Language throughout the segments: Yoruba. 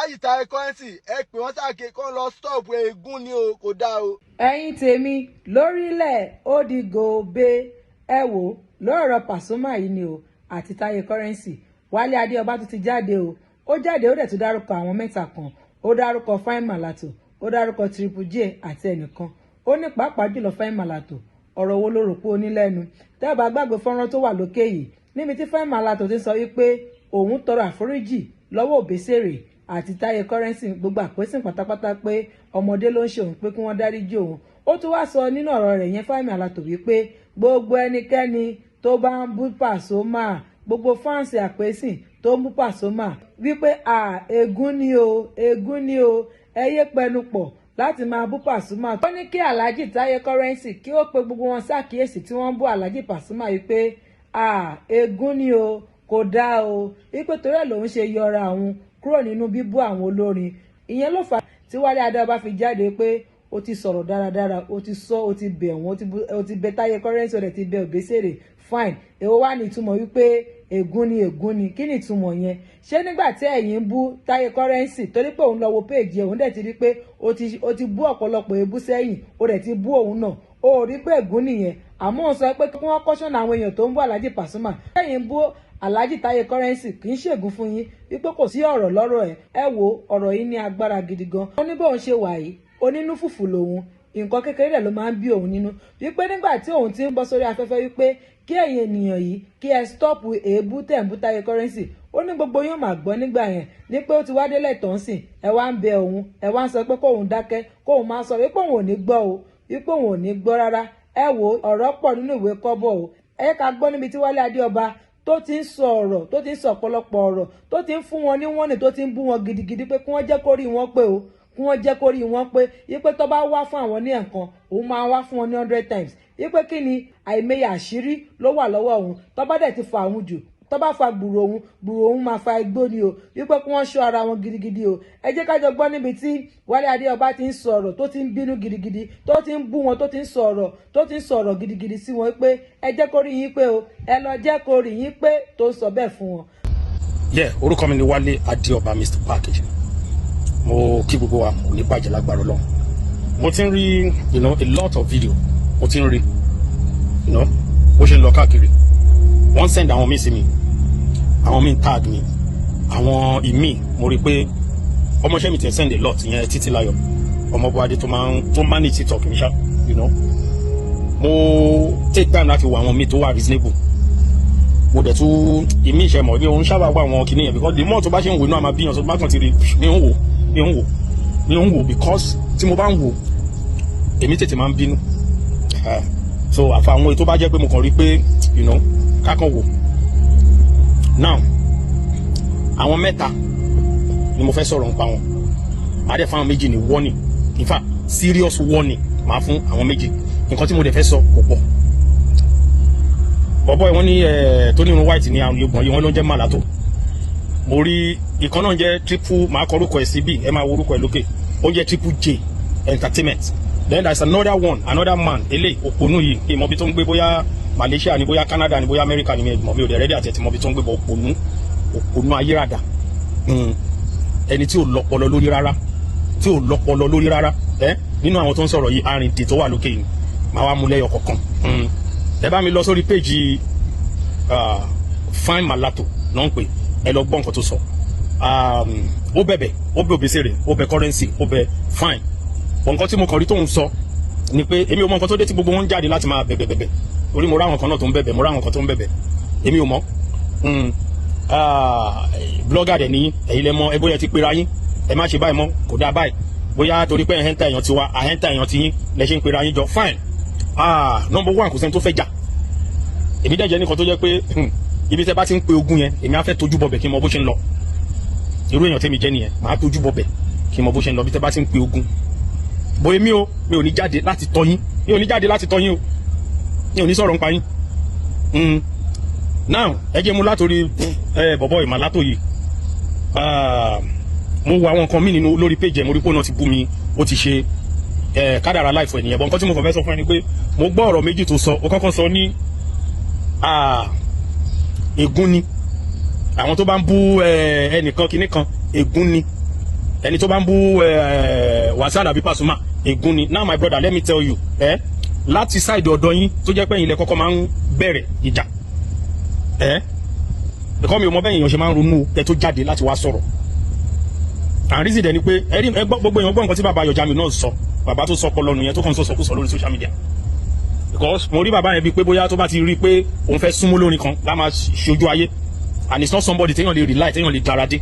Alhaji Taye Currency, ẹ pè wọ́n sáké kó lọ stop ègún ni o, kò dáa o. Ẹ̀yin tèmi lórílẹ̀, ó di gòbè. Ẹ wò lọ́rọ̀ Pasuma yìí ni o àti Taye Currency. Wálé Adéọba tún ti jáde o. Ó jáde, ó dẹ̀ tún dárúkọ àwọn mẹ́ta kan. Ó dárúkọ Fine Malato, ó dárúkọ Triple J àti ẹnìkan. Ó ní pàápàá jùlọ Fine Malato, ọ̀rọ̀ wo ló rò pé ó ní lẹ́nu? Tẹ́ ẹ bá gbàgbé fọ́nrán tó wà lókè yìí níbi tí Fine Malato ti sọ wípé òun tọrọ àforíjì lọ́wọ́ Òbésèrè àti Taye Currency, gbogbo àpèsìn pátápátá, pé ọmọdé ló ń ṣe òun, pé kí wọ́n dáríjì òun. Ó tún wá sọ nínú ọ̀rọ̀ rẹ̀ yẹn, Fine Malato, wípé gbogbo ẹnikẹ́ni tó bá ń bú Pasuma, gbogbo fans àpèsìn tó ń bú Pasuma, wípé à ègún ni o, ègún ni o, ẹ yé pẹnu pọ̀ láti máa bú Pasuma. Ó ní kí Alhaji Taye Currency kí ó pe gbogbo wọn ṣàkíyèsí tí wọ́n ń bú Alhaji Pasuma wípé à ègún ni o, kò dáa o, wípé torí ẹ̀ lòun ṣe yọra òun kúrò nínú bíbú àwọn olórin. Ìyẹn ló fà á tí Wálé Adéọba fi jáde pé ó ti sọ̀rọ̀ dáradára, ó ti sọ, ó ti bẹ̀ wọ́n, ó ti bẹ̀ Táyé Currency, ó dẹ̀ ti bẹ̀ Òbésèrè. Fine, èwo wá ní ìtumọ̀ wípé ègún ni, ègún ni? Kí ni ìtumọ̀ yẹn? Ṣé nígbà tí ẹ̀yin ń bú Táyé Currency, torí pé òun lọ wo péèjì ẹ̀, òun dẹ̀ ti rí pé ó ti bú ọ̀pọ̀lọpọ̀ ebú sẹ́yìn, ó dẹ̀ ti bú òun náà, ó rí pé ègún nìyẹn? Àmọ́ òun sọ pé kí wọ́n caution àwọn èèyàn tó ń bú Alhaji Pasuma. Ẹ̀yin ń bú Alhaji Taye Currency, kì í ṣègùn fún yín wípé kò sí ọ̀rọ̀ lọ́rọ̀ ẹ̀. Ẹ wo, ọ̀rọ̀ yìí ní agbára gidi gan. Ó ní bóun ṣe wà yìí, onínú fùfù lòun, nǹkan kékeré rẹ̀ ló máa ń bí òun nínú, wípé nígbà tí òun ti ń bọ́ sórí afẹ́fẹ́ wípé kí ẹ̀yin ènìyàn yìí kí ẹ stop èébú tẹ̀ ń bú Taye Currency, ó ní gbogbo yóò máa gbọ́ nígbà yẹn ní pé ó ti wá délẹ̀ tán sìn, ẹ wá ń bẹ òun, ẹ wá ń sọ pé kóun dákẹ́, kóun máa sọ wípé òun ò ní gbọ́ o, wípé òun ò ní gbọ́ rárá. Ẹ wo, ọ̀rọ̀ pọ̀ nínú ìwé kọ́bọ̀ o. Ẹ ká gbọ́ níbi tí Wálé Adéọba tó ti ń sọ ọ̀rọ̀, tó ti ń sọ ọ̀pọ̀lọpọ̀ ọ̀rọ̀, tó ti ń fún wọn ní wọ́n ní, tó ti ń bú wọn gidigidi pé kí wọ́n jẹ́ kó rí wọn pé o, kí wọ́n jẹ́ kó rí wọn pé yípé tó bá wá fún àwọn ní ẹ̀kan, òun máa wá fún wọn ní 100 times, yípé kí ni àìmọye àṣírí ló wà lọ́wọ́ òun, tó bá dẹ̀ ti fa àwọn jù, tó bá fa gbùrù òun, gbùrù òun máa fa igbó ni o, wípé kí wọ́n ṣọ́ ara wọn gidigidi o. Ẹ jẹ́ ká jọ gbọ́ níbi tí Wálé Adéọba ti ń sọ̀rọ̀, tó ti ń bínú gidigidi, tó ti ń bú wọn, tó ti ń sọ̀rọ̀, tó ti ń sọ̀rọ̀ gidigidi sí wọn pé ẹ jẹ́ kó rí yín pé o, ẹ lọ jẹ́ kó rí yín pé, tó ń sọ bẹ́ẹ̀ fún wọn. Yeah, orúkọ mi ni Wálé Adéọba, Mr Package. Mo kí gbogbo wa, kò ní bàjẹ́ lágbára Ọlọ́run. Mo ti ń rí a lot of video, mo ti ń rí bó ṣe ń lọ káàkiri. Wọ́n send àwọn míì sí mi, àwọn míì tag mi, àwọn ìmíì mo rí pé ọmọọṣẹ́ mi ti ń send a lot. Yẹn Títílayọ̀ Ọmọbọadé tó máa ń tó manage TikTok mi ṣá. Mo take time láti wo àwọn míì tó wà reasonable. Mo dẹ̀ tún ìmí ìṣẹ̀mọ̀ mi òun sábà wà àwọn kìnìyàn, because the more tó bá ṣe ń wò inú àmà bíyàn tó bá kàn ti rí mi ń wò, mi ń wò, mi ń wò, because tí mo bá ń wò, èmi tètè máa ń bínú. So àfa àwọn èyí tó bá jẹ́ pé mo kàn rí pé kákan wò. Now, àwọn mẹ́ta ni mo fẹ́ sọ̀rọ̀ nípa wọn. Màá dẹ̀ fáwọn méjì ní warning, in fact serious warning màá fún àwọn méjì. Nǹkan tí mo dẹ̀ fẹ́ sọ kò pọ̀. Bọ̀bọ̀ ẹ̀ wọ́n ní ẹ̀ tó ní irun white ní àwọn ìgbọ̀n yìí, wọ́n ló ń jẹ́ Màlátò. Mo rí ìkan náà jẹ́ Triple, màá kọ orúkọ ẹ̀ síbí, ẹ máa wo orúkọ ẹ̀ lókè, ó ń jẹ́ Triple J Entertainment. Then there is another one, another man, eléyìí òpònú yìí, ìmọ̀ bí tó ń gbé, bóyá Malaysia ni, bóyá Canada ni, bóyá America ni, mi mọ̀, mi ò dẹ̀ ready àti ẹ̀ tí mọ̀ bí tó ń gbé bọ̀. Òpònú, òpònú ayérada, ẹni tí ò lọ́pọlọ lórí rárá, tí ò lọ́pọlọ lórí rárá. Ẹ nínú àwọn tó ń sọ̀rọ̀ yìí, arìndè tó wà lókè yìí, màá wá mú lẹ́yọ kọ̀ọ̀kan. Ẹ bá mi lọ sórí péjì Fine Malato náà ń pè, ẹ lọ gbọ́ nǹkan tó sọ. Ó bẹ̀bẹ̀, ó bẹ̀ Òbésèré, ó bẹ̀ Currency, ó bẹ̀ Fine. Bọ̀ nǹkan tí mo kàn rí tóun sọ ni pé èmi ò mọ nǹkan tó dé tí gbogbo wọn ń jáde láti máa bẹ̀bẹ̀ bẹ̀bẹ̀, orí mo ráwọn kan náà tó ń bẹ̀bẹ̀, mo ráwọn kan tó ń bẹ̀bẹ̀, èmi ò mọ̀. Blogger dẹ̀ ní ẹ̀yin lẹ mọ̀ ẹ, bóyá ẹ ti pera yín, ẹ má ṣe báyìí mọ́, kò dáa báyìí, bóyá torí pé ẹ̀hẹ́ntà èèyàn tiwa, àhẹ́ntà èèyàn ti yín lẹ ṣe ń pera yín jọ. Fine. Number one, kò sẹ́ni tó fẹ́ jà. Èmi dẹ̀ jẹ́ nìkan tó jẹ́ pé ibi tẹ́ bá ti ń pe ogun yẹn, èmi á fẹ́ tójú bọ̀bẹ̀ kí n mọ bó ṣe ń lọ. Irú èèyàn tẹ́mi jẹ́ nìyẹn. Màá tójú bọ̀bẹ̀ kí n mọ bó ṣe ń lọ bí tẹ́ bá ti ń pe ogun. Bó èmi o, mi ò ní jáde láti tọ́ yín, mi ò ní jáde láti tọ́ yín o, mi ò ní sọ̀rọ̀ nípa yín. Now, ẹ jẹ́ mu látòrí ẹ bọ̀bọ̀ ìmàlátò yìí. Mo wo àwọn nǹkan mi nínú lórí page ẹ̀, mo rí pé ó náà ti bú mi, ó ti ṣe ẹ kádàrá láìfọ ènìyàn bọ̀. Nǹkan tí mo kàn fẹ́ sọ fún ẹ ni pé mo gbọ́ ọ̀rọ̀ méjì tó sọ. Ó kọ́kọ́ sọ ní ègún ni àwọn tó bá ń bú ẹnìkan kinní kan, ègún ni. Ẹni tó bá ń bú Wasiu Alabi Pasuma, ègún ni. Now, my brother, let me tell you, láti side ọ̀dọ̀ yín tó jẹ́ pé ẹ̀yin lẹ kọ́kọ́ máa ń bẹ̀rẹ̀ ìjà ẹ, because mi ò mọ bẹ́ẹ̀ èèyàn ṣe máa ń ronú kẹ́ tó jáde láti wá sọ̀rọ̀. And reason dẹ̀ ni pé ẹ rí ẹ gbọ́, gbogbo èèyàn gbọ́ nǹkan tí bàbá Ayọ̀ Jamiu náà sọ, bàbá tó sọ pọlọ nìyẹn, tó kàn ń sọ sọkúsọ lórí social media, because mo rí bàbá yẹn bíi pé bóyá tó bá ti rí i pé òun fẹ́ súnmọ́ lórin kan lá máa ṣojú ayé, and it's not somebody téèyàn lè rely, téèyàn lè dára dé.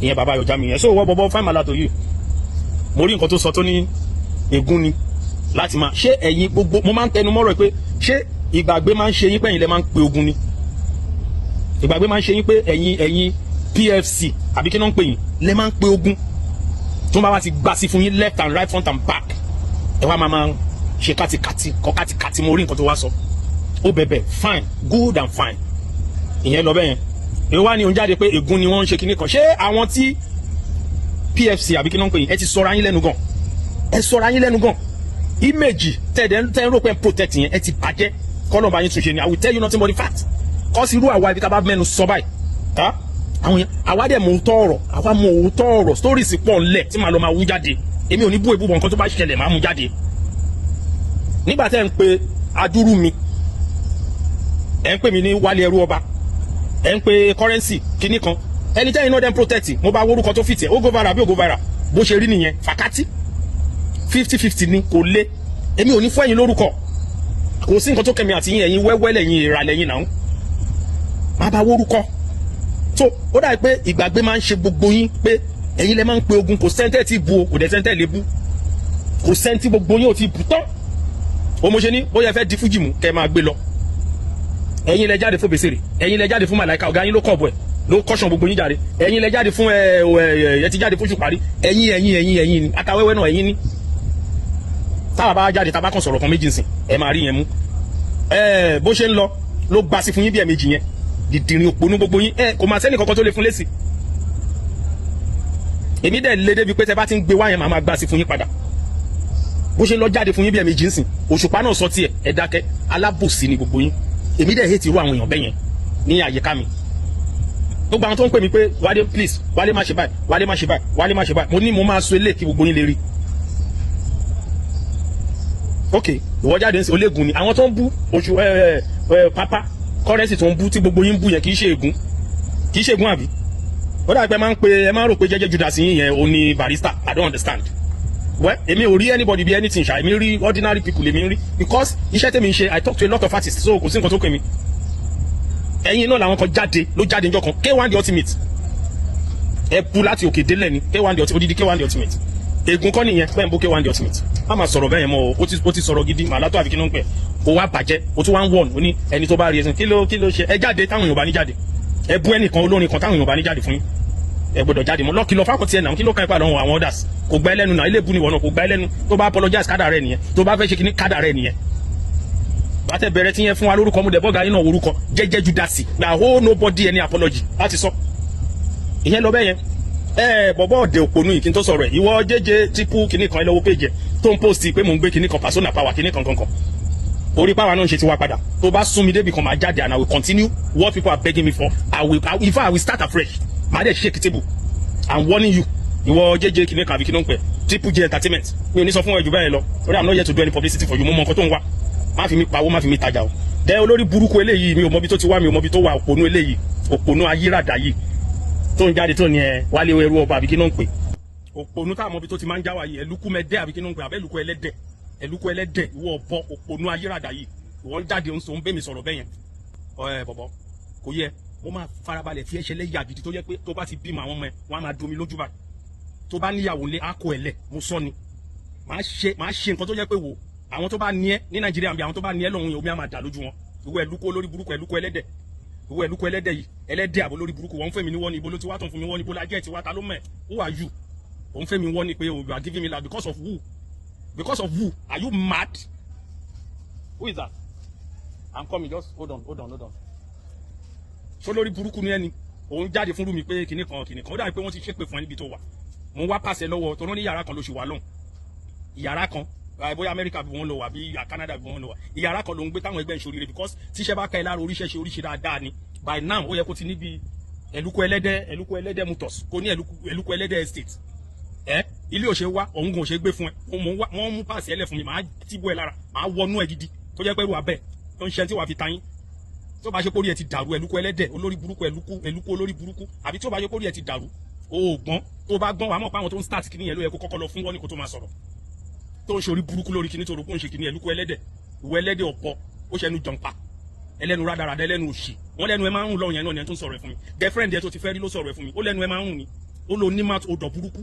Ìyẹn bàbá Ayọ̀ Jamiu yẹn. So wọ́n bọ̀bọ̀ fáìmù alátò yìí, mo rí nǹkan tó sọ tó ní ègún ni láti máa ṣé. Ẹ̀yin gbogbo, mo máa ń tẹnu mọ́rọ̀ pé ṣé ìgbàgbé máa ń ṣe yín pé ẹ̀yin lẹ máa ń pe ogun ni? Ìgbàgbé máa ń ṣe yín pé ẹ̀yin PFC àbí kí náà ń pè yín lẹ máa ń pe ogun tó bá wá ti gbà sí fún yín left and right, front and back, ẹ wá máa ṣe kátikàti kọ kátikàti. Mo rí nǹkan tó wá sọ, ó bẹ̀bẹ̀, fine, good and fine. Ìyẹn lọ bẹ́yẹn. Èyí wá ní òun jáde pé ègún ni wọ́n ń ṣe kinní kan. Ṣé àwọn tí PFC àbí kí náà ń pè yín, ẹ ti sọra yín lẹ́nu gan, ẹ sọra yín lẹ́nu gan. Image tẹ̀dẹ̀ tẹ́ ń rò pé protect yẹn, ẹ ti bàjẹ́. Kọ́nà bá yín túnṣe ni. I will tell you nothing but the fact. Kọ́ sí irú àwa ibi tá a bá mẹ́nu sọ báyìí, àwọn yẹn, àwa dẹ̀ mọ òótọ́ ọ̀rọ̀, àwa mọ òótọ́ ọ̀rọ̀. Stories pọ̀ ńlẹ̀ tí màá lọ máa wú jáde. Èmi ò ní bú ebú bọ̀, nǹkan tó bá ṣẹlẹ̀ máa mú jáde. Nígbà tẹ́ ń pe adúrú mi, ẹ̀ ń pè mí ní Wálé Ẹrú Ọba, ẹ̀ ń pe Currency kinní kan, ẹni tẹ́yìn náà dẹ́n protect, mo bá wórúkọ tó fìtì ẹ̀, ó go viral bí ó go viral, bó ṣe rí nìyẹn. Fàkátì 50-50 ni, kò lé. Èmi ò ní fún ẹ̀yin lórúkọ, kò sí nǹkan tó kẹ́mi àti yín. Ẹ̀yin wẹ́wẹ́ lẹ́yìn, ìrà lẹ́yìn náà má bá wórúkọ. So ó dàbí pé ìgbàgbé máa ń ṣe gbogbo yín pé ẹ̀yin lẹ máa ń pe ogun. Kò sẹ́ńtẹ́ tí bu o, kò dẹ̀ sẹ́ńtẹ́ lè bu, kò sẹ́ńtí gbogbo yín ò ti bù tán. O mo ṣe ní bóyá ẹ fẹ́ di fújì mú kẹ́ ẹ máa gbé lọ. Ẹ̀yin lẹ jáde fún Bèsèrè, ẹ̀yin lẹ jáde fún Màláìka, ọ̀gá yín ló kọ̀ bọ̀ ẹ̀ ló kọ́ṣàn gbogbo yín jáde. Ẹ̀yin lẹ jáde fún ẹ ẹ ẹ ti jáde fún Ṣùpárí. Ẹ̀yin ẹ̀yin ẹ̀yin ẹ̀yin ni atawẹ́wẹ́ náà, ẹ̀yin ni. Táwa bá jáde, tá bá kàn sọ̀rọ̀ kan méjì nsìn, ẹ máa rí yẹn mú. Ẹ bó ṣe ń lọ ló gba sí fún yín bí ẹ méjì yẹn. Dìdìrín òpònú gbogbo yín, ẹ kò máa sẹ́ni kankan tó lè fún lésì. Èmi dẹ̀ lé débi pé tẹ bá ti ń gbé wá yẹn, màá máa gbà sí fún yín padà. Bó ṣe ń lọ jáde fún yín bí ẹ méjì nsìn, Òṣùpá náà sọ tiẹ̀, ẹ dákẹ́. Alábòsí ni gbogbo yín. Èmi dẹ̀ hate irú àwọn èèyàn bẹ́yẹn ní àyíká mi. Gbogbo àwọn tó ń pè mí pé, "Wálé, please, Wálé, má ṣe báyìí, Wálé, má ṣe báyìí, Wálé, má ṣe báyìí," mo ní mo máa sọ eléyìí kí gbogbo yín lè rí. Ok, ìwọ jáde ń sè ológun ni. Àwọn tó ń bú oṣù ẹ ẹ pápá Currency tó ń bú tí gbogbo yín ń bú yẹn, kì í ṣe ègún, kì í ṣe ègún àbí? Ó dàbí pé ẹ máa ń pe, ẹ máa ń rò pé jẹ́jẹ́ Judas yín yẹn ò ní barrister. I don't understand. Well, èmi ò rí anybody bí anything ṣá. Èmi rí ordinary people èmi ń rí, because iṣẹ́ tèmi ń ṣe, I talk to a lot of artists, so kò sí nǹkan tó kàn mí. Ẹ̀yin náà làwọn kan jáde ló jáde níjọ́ kan, K1 the Ultimate, ẹ bu láti òkè délẹ̀ ni. K1 the Ultimate, odidi K1 the Ultimate, ègún kọ́ nìyẹn bẹ́ẹ̀ ń bó K1 the Ultimate. Má máa sọ̀rọ̀ bẹ́ẹ̀ yẹn mọ́ o. Ó ti sọ̀rọ̀ gidi màálá tó àfi kí ló ń pẹ̀ kó wá bàjẹ́. O tún wá ń wọ̀n ó ní ẹni tó bá rí ẹsìn kí ló ṣe. Ẹ jáde táwọn èèyàn bá ní jáde, ẹ bú ẹnìkan olórin kan táwọn èèyàn bá ní jáde fún yín, ẹ gbọ́dọ̀ jáde mọ́ lọ́kìlọ̀ fáwọn tiẹ̀ náà. Kí ló kàn pa lọ́wọ́ àwọn others? Kò gba ẹlẹ́nu náà, ilé bu ni ìwọ náà, kò gba ẹlẹ́nu. Tó bá apologize, kádà rẹ nìyẹn. Tó bá fẹ́ ṣe kíní, kádà rẹ nìyẹn. Bàtẹ bẹ̀rẹ̀ tí yẹn fún wa lórúkọ mu dẹ̀ bọ́gà yín náà orúkọ jẹ́jẹ́ Judasi na hold nobody any apology láti sọ. Ìyẹn lọ bẹ́ẹ̀ yẹn. Ẹ bọ̀bọ̀ ọ̀dẹ̀ òpònú yìí, kí n tó sọ̀rọ̀ ẹ̀, ìwọ jẹ́jẹ́ triple kìíní kan, ẹ lọ́wọ́ page ẹ̀ tó ń post pé mò ń gbé kìíní kan, Pasuma power kìíní kan kankan orí power náà ń ṣe tiwa padà. Tó bá sún mi débi kan, máa jáde and I will continue what people are begging me for. I will, in fact, I will start afresh. Màá dẹ̀ shake table. I'm warning you, ìwọ jẹ́jẹ́ kìíní kan àbí kìíní ń pẹ̀, Triple J Entertainment. Mi ò ní sọ fún ẹ jù bẹ́ẹ̀ lọ torí I'm not here to do any publicity for you. Mo mọ nǹkan tó ń wá. Má fi mi pawó, má fi mi tajà o. Dẹ olórí burúkú eléyìí, mi ò mọbi tó ti wá, mi ò mọbi tó wà. Òpònú eléyìí, òpònú ayírádà yìí tó ń jáde tó ní ẹ Wálé Ẹrú Ọba àbí kí ló ń pè, òpònú tá a mọbi tó ti máa ń jáwá yìí, ẹlúkú mẹdẹ àbí kí ló ń pè, àbẹ́ ẹlúkú ẹlẹ́dẹ̀, ẹlúkú ẹlẹ́dẹ̀, ìwọ ọ̀bọ òpònú ayírádà yìí, ìwọ ń jáde ń sọ ń bẹ́ mi sọ̀rọ̀ bẹ́yẹn. Ẹ bọ̀bọ̀, kò yẹ mo máa farabalẹ̀ fi ẹsẹ̀ lẹ́yà gidi tó yẹ pé tó bá ti bímọ, àwọn ọmọ ẹ wọn á máa domi lójú báyìí. Tó bá níyàwó lé, á kó ẹ lẹ̀. Mo sọ ni, màá ṣe nǹkan tó yẹ pé wò àwọn tó bá ní ẹ ní Nàìjíríà bí àwọn tó bá ní ẹ lọ́hùn yẹn, omi á máa dà lójú wọn. Ìwọ ẹlúkú olórí burúkú, ẹlúkú ẹlẹ́dẹ̀, ìwọ ẹlúkú ẹlẹ́dẹ̀ yìí, ẹlẹ́dẹ̀ àbò lórí burúkú. Wọ́n ń fẹ́ mi ní wọ́n ní ibo ló ti wá tó ń fún mi wọ́n ní ibo lájẹ́ ti wá, ta ló mẹ̀? Who are you? Òun fẹ́ mi wọ́n ní pé you are giving me life because of who? Because of who? Are you mad? Who is that? I'm coming, just hold on, hold on, hold on. Ṣó lórí burúkú ni ẹni òun jáde fún rúmi pé kinní kan kinní kan? Ó dàbí pé wọ́n ti ṣépè fún ẹ níbi tó wà. Mo ń wá pàṣẹ lọ́wọ́ tó ní yàrá kan ló ṣì wà lọ́hùn, ìyàrá kan, bóyá Amẹ́ríkà bí wọ́n lọ wà bí Canada bí wọ́n lọ wà, ìyàrá kan ló ń gbé táwọn ẹgbẹ́ ìṣòríire, because tíṣẹ́ bá ka ẹ lára oríṣẹ́ ṣe oríṣẹ́ dáadáa ni. By now, ó yẹ kó ti níbi ẹlúkú ẹlẹ́dẹ̀, ẹlúkú ẹlẹ́dẹ̀ motors, kó ní ẹlúkú ẹlẹ́dẹ̀ estate. Ilé ò ṣe wá, òun kò ṣe gbé fún ẹ. Mo wá, wọ́n mú pàṣẹ ẹlẹ́ fún mi, màá tìbú ẹ lára, màá wọnú ẹ gidi tó jẹ́ pé irú abẹ́ tó ń ṣe tí wàá fi ta yín. Tí ó bá ṣe kórìí ẹ ti dàrú, ẹlúkú ẹlẹ́dẹ̀, olórí burúkú, ẹlúkú ẹlúkú, olórí burúkú. Àbí tí ó bá ṣe kórìí ẹ ti dàrú, o ò gbọ́n. Tó bá gbọ́n, wàá mọ̀ pé àwọn tó ń start kìíní yẹn ló yẹ kó kọ́kọ́ lọ fún wọn ní kó tó máa sọ̀rọ̀ tó ń ṣe orí burúkú lórí kìíní tó rò pé ó ń ṣe kìíní. Ẹlúkú ẹlẹ́dẹ̀, ìwọ ẹlẹ́dẹ̀ ọ̀pọ̀, ó ṣẹnu jọ̀ǹpa, ẹlẹ́nu rádaràdà, ẹlẹ́nu òṣì. Wọ́n lẹ́nu ẹ máa ń rùn lọ́wọ́ yẹn náà ni. Ẹni tó ń sọ̀rọ̀ ẹ fún mi, girlfriend ẹ tó ti fẹ́ rí ló sọ̀rọ̀ ẹ fún mi. Ó lẹ́nu ẹ máa ń rùn ni. Ó lo ní mouth odor burúkú,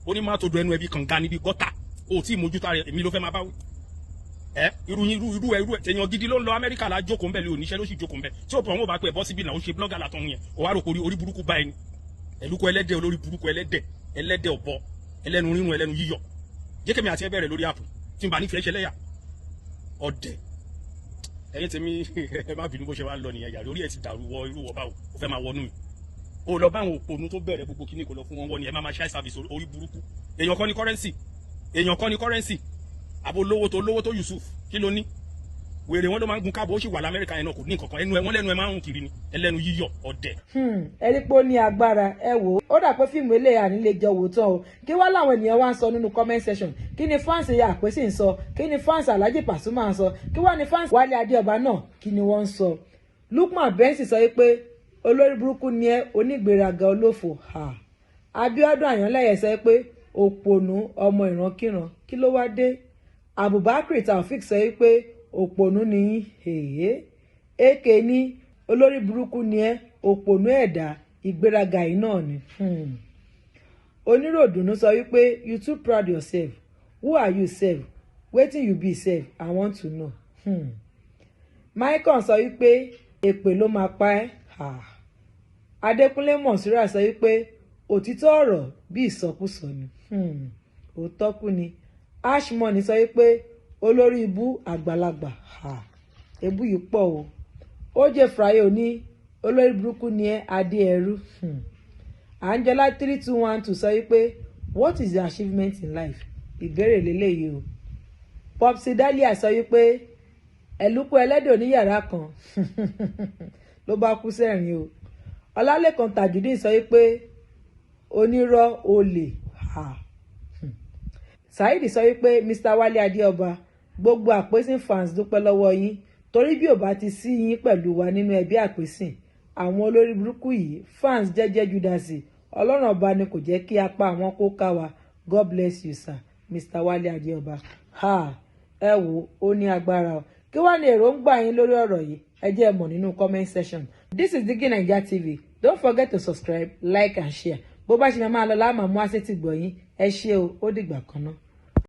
ó ní mouth odor, ẹnu ẹbí kànga níbi gọ́tà. Ó tí ì mójútó rẹ, èmi ló fẹ́ máa bá wí. Ẹ irú yín, irú ẹ, irú ẹ tèèyàn gidi ló ń lọ Amẹ́ríkà la jókòó ńbẹ lé oníṣẹ́ ló sì jókòó ńbẹ tí ó bọ̀ wọn ò bá pẹ́ bọ́ síbi náà. Ó ṣe blogger látọ̀ yẹn, ó wá rò pé orí burúkú bá ẹni. Ẹlúkọ ẹlẹ́dẹ̀, olórí burúkú, ẹlẹ́dẹ̀, ẹlẹ́dẹ̀ ọ̀bọ, ẹlẹ́nu rírun, ẹlẹ́nu yíyọ. Jẹ́ kẹ́mi àti ẹ bẹ̀rẹ̀ lórí app tí n bá nífẹ̀ẹ́ ṣẹlẹ́yà ọ̀dẹ̀. Ẹ̀yin tèmi, ẹ má bínú, bó ṣe wá ń lọ nìyẹn. Yàrá orí ẹ ti dàrú wọ irú wọ báwo ó fẹ́ máa wọnú mi. Ó lọ bá àwọn òpònú tó bẹ̀rẹ̀ gbogbo kíní, kò lọ fún wọn wọ ni. Ẹ má máa ṣáì service orí burúkú. Èèyàn kọ́ ni Currency, èèyàn kọ́ ni Currency. Àbò lówó tó lówó tó Yusuf, kí ló ní? Wèrè wọn ló máa ń gun káàbọ̀, ó sì wà lamẹ́ríkà yẹn náà, kò ní nǹkan kan. Ẹnu ẹ, wọ́n lẹ́nu ẹ máa ń rùn kiri ni, ẹlẹ́nu yíyọ, ọ̀dẹ̀. Ẹ rí pé ó ní agbára. Ẹ wò ó, ó dà pé fíìmù eléyà nílé jọ wò tán o. Kí wá láwọn ènìyàn wá ń sọ nínú comment section? Kí ni fans Àpèsè ń sọ? Kí ni fans Alhaji Pasuma ń sọ? Kí wá ní fans Wálé Adéọba náà, kí ni wọ́n ń sọ? Lukman Benson sọ pé olórí burúkú ni ẹ, onígbéraga, olófò ha. Abiodun Ayanlẹyẹ sọ pé òpònú ọmọ ìrankíran, kí ló wá dé? Abubakar Taofik sọ pé òpònú ni yín. Èyí èké ní olórí burúkú ni ẹ, òpònú ẹ̀dá, ìgbéraga yìí náà ni. Oníròdùnú sọ wípé you too proud yourself, who are you sef? Wetin you be sef? I want to know. Michael sọ wípé èpè ló máa pa ẹ́. Adékúnlé Mọ̀súrà sọ wípé òtítọ́ ọ̀rọ̀ bí ìsọkúsọ ni. Òótọ́ kú ni. Ash Money sọ wípé olórí ibú àgbàlagbà. Ebú yìí pọ̀ o. Oj Frayo ní olórí burúkú ni ẹ́, adé ẹrú. Angela 3212 sọ wípé what is your achievement in life? Ìbéèrè lélẹ́yìí o. Popsi Dahlia sọ wípé ẹ̀lúkú ẹlẹ́dẹ̀ oníyàrá kan ló bá kú sẹ́rìn o. Ọlálẹ́kan Tajudeen sọ wípé onírọ́ olè. Saheed sọ wípé Mr Wálé Adéọba, gbogbo Àpèsìn fans dúpẹ́ lọ́wọ́ yín, torí bí ò bá ti sí yín pẹ̀lú wa nínú ẹbí Àpèsìn, àwọn olórí burúkú yìí, fans jẹ́jẹ́ júdásì, Ọlọ́run ọba ni kò jẹ́ kí apá àwọn kó ká wa. God bless you sir, Mr Wálé Adéọba. Ha, ẹ wo, ó ní agbára o. Kí wàá ní èròǹgbà yín lórí ọ̀rọ̀ yìí? Ẹ jẹ́ ẹ mọ̀ nínú comment section. This is Digi Naija TV. Don't forget to subscribe, like and share. Bó bá ṣe máa lọ láàmú àmú àṣetì gbọ̀yìn. Ẹ ṣé o, ó dìgbà kan náà.